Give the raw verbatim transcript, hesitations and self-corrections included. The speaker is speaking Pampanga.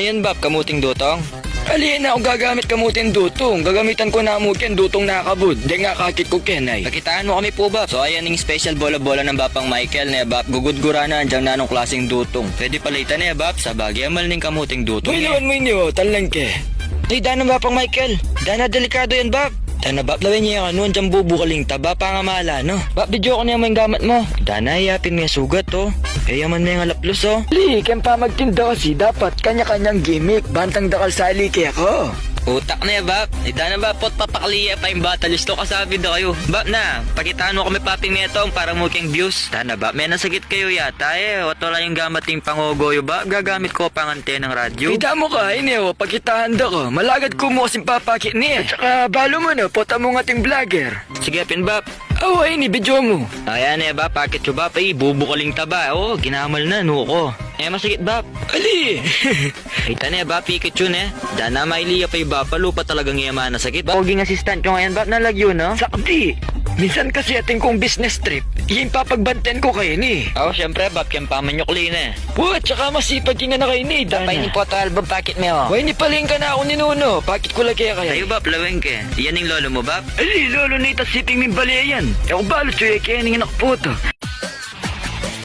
Ayan, Bap, kamuting dutong. Ali, e na ku gagamit kamuting dutong. Gagamitan ku na mu keng dutong nakabud. Deng akakit ku keni. Pakitaan mu kami pu, Bap. So, ayan ing special bola-bola nang Bapang Michael, ne, Bap. Gugudguran na anjang nanung klaseng dutong. Pwede pala ita, ne, Bap. Sabagay, amal ning kamuting dutong, e. Uy, lawan mu ini, o, talang ke. Ay, dana, Bapang Michael. Dana, delikadu yan, Bap. Dana, Bap, lawen ye, anu, anjang bubukaling taba, pangamalan, no? Bap, video ku ne mu ing gamat mu. Dana, yapin me sugat, o. E ya man me nga laplos, o. Ali, keng pamagtinda kasi, dapat kanya-kanyang gimmick, bantang dakal sali keka. Utak ne, Bap. Ay, dana, Bap, pot papakli ye pa ing batalis to, kasabi da kayu. Bap na, pakitaan mu kami pa pin metung para mu keng views. Dana, Bap, me nasakit kayu yata, e. Ot wala yung gamat ing pangogo yu, Bap. Gagamit ku pang antenang radyo. Ita mu ka, ini, o, pakitaan da ka. Malagad ku mu kasing papakit ini, e. At saka, balu mu na, pota mu nga ating vlogger. Sige pin, Bap. Awa, ini, video mu. Ayan, e, Bap, pakit yu, Bap. Ay, bubukaling taba. O, ginamal na, nuko. E masakit, Bap. Ali! Ita ne, Bap, ikit yu ne. Dana, maili ya pa i Bap, lupa talagang e manasakit. Pogi ning assistant yu ngayan, Bap, nalagyu, no? Sakdi! Minsan kasi atin kung business trip, iya ing papagbanten ku keni. O, siyempre, Bap, keng pamanyukli ne. Wa, tsaka masipag ing anak ini, Bap, dana. Ay, ini photo album, pakit me, o. Wa, ini pala ing kanaku ninuno, pakit ku la keka. Kayu, Bap, lawen ke. Yan ing lolo mu, Bap? Ali, lolo ne, ita siping ming bale yan. E ku balu, tsuye keni ing anak puta.